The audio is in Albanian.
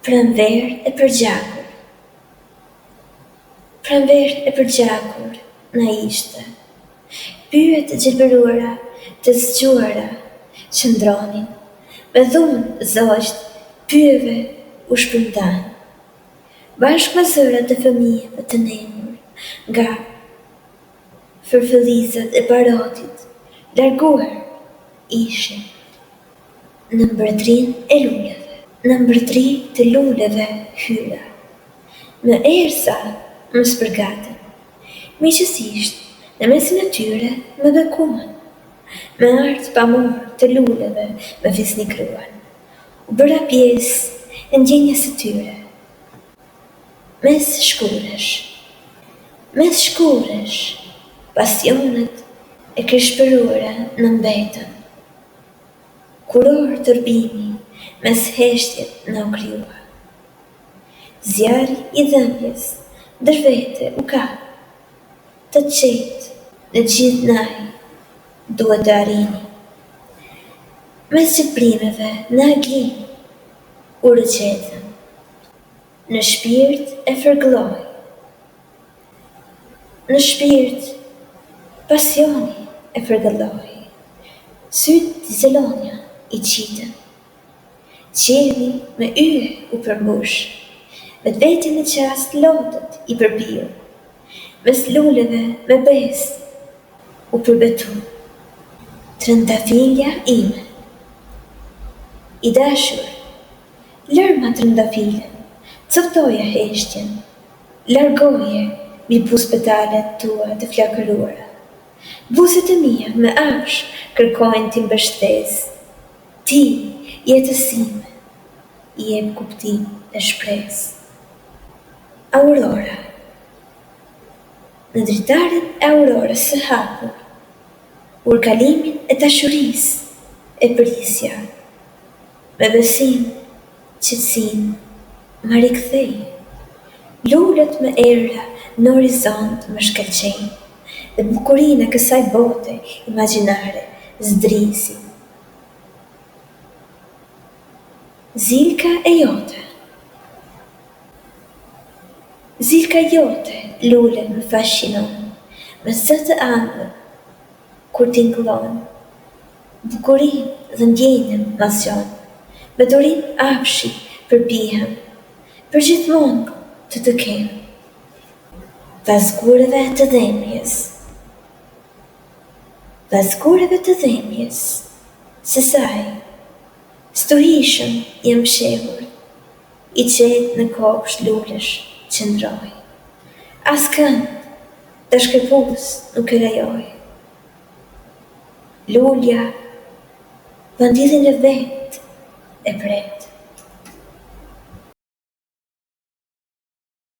Pranverë e përgjakur Pranverë e përgjakur na ishte Pyjet e gjelbëruara të zgjuara qëndronin Me dhunë zogjtë pyjeve u shpërndanë Bashkë me zërat e fëmijëve të nemur Nga fërfëllizat e barotit larguar ishin Në mbretërinë e luleve. Në mbretëri të luleve hyra. Me erëza më spërkatën. Miqësisht në mesin e tyre më bekuan. Me art pamor të luleve më fisnikëruan. U bëra pjesë e ndjenjës së tyre. Mes shkurresh. Mes shkurresh, pasionet e kreshpëruara na mbetën. Kurorë tërbimi mes heshtjet na u krijua. Zjarri i dhembjes ndër vete u kap. Të qetë në gjithnajë duhet të arrini. Mes gjelbërimeve në agim u rrëqethëm. Në shpirt e fërgëlloi. Në shpirt pasioni e fërgëlloi. Sytë xixëllonja i qitën. Qielli me yje u përmbush. Vetvetja në çast lotët i përpiu. Mes luleve me besë u përbetu. Trëndafilja ime. I dashur, lërma trëndafilën, copëtoje heshtjen. Largoje mbi buzë petalet tua të flakëruara. Buzët e mia me afsh kërkojnë t'i mbështes. Ti, jetës sime, i jep kuptim e shpresë. Aurora Në dritaren e aurorës së hapur, urëkalimin e dashurisë e prisja. Me besim Qetësinë ma rikthej. Lulet me erëra në horizont më shkëlqejnë dhe bukurinë e kësaj bote imagjinare zdrisin. Zilka e jote Zilka jote lule më fashinon me zë të ëmbël kur tingëllon Bukurinë dhe ndjenjën ma zgjon, me durim afshi përpihem, përgjithmonë të të kem. Pas gurëve të dhembjes, pas gurëve të dhembjes së saj, stuhishëm jam fshehur, i qetë në kopsht lulesh qëndroj. Askënd ta shkëpus nuk e lejoj. Lulja vandillin e vet e pret.